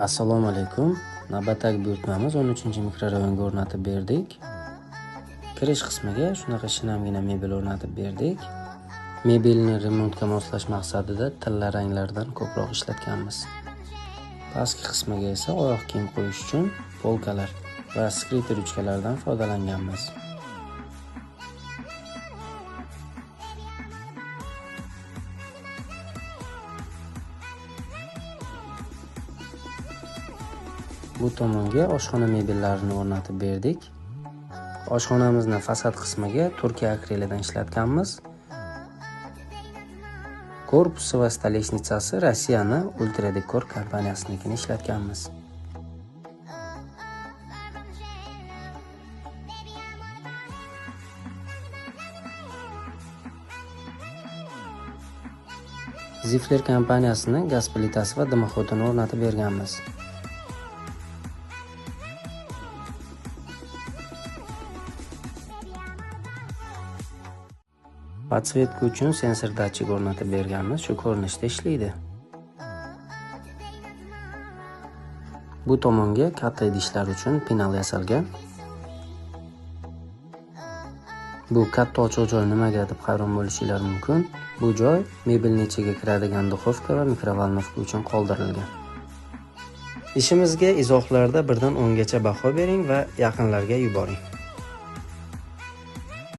Assalomu alaykum. Navbatdagi buyurtmamiz 13-mikrorayonga o'rnatib berdik. Kirish qismiga shunaqa shinamgina mebel o'rnatib berdik. Mebelni remontga moslash maqsadida tilla ranglardan ko'proq ishlatganmiz. Pastki qismiga esa oyoq kiyim qo'yish uchun polkalar va skriter ruchkalardan foydalanganmiz. Bu tomonga oshxona mebellarini o'rnatib berdik. Oshxonamizni fasad qismiga Turkiya akrelidan ishlatganmiz. Korpusi va stoleshnitsasi Rossiyani Ultra Decor kompaniyasinikini ishlatganmiz. Zifler kompaniyasini gaz plitasi va dimoxodini o'rnatib berganmiz. Podсветка uchun sensor datchik o'rnatib berganmiz, shu ko'rinishda ishlaydi. Bu tomonga katta idishlar uchun penal yasalgan. Bu katta ochiq joy nimaga deb hayron bo'lishinglar mumkin. Bu joy mebelning ichiga kiradigan duxovka va mikrovolnovka uchun qoldirilgan. Ishimizga izohlarda 1 dan 10 gacha baho bering va yaqinlarga yuboring.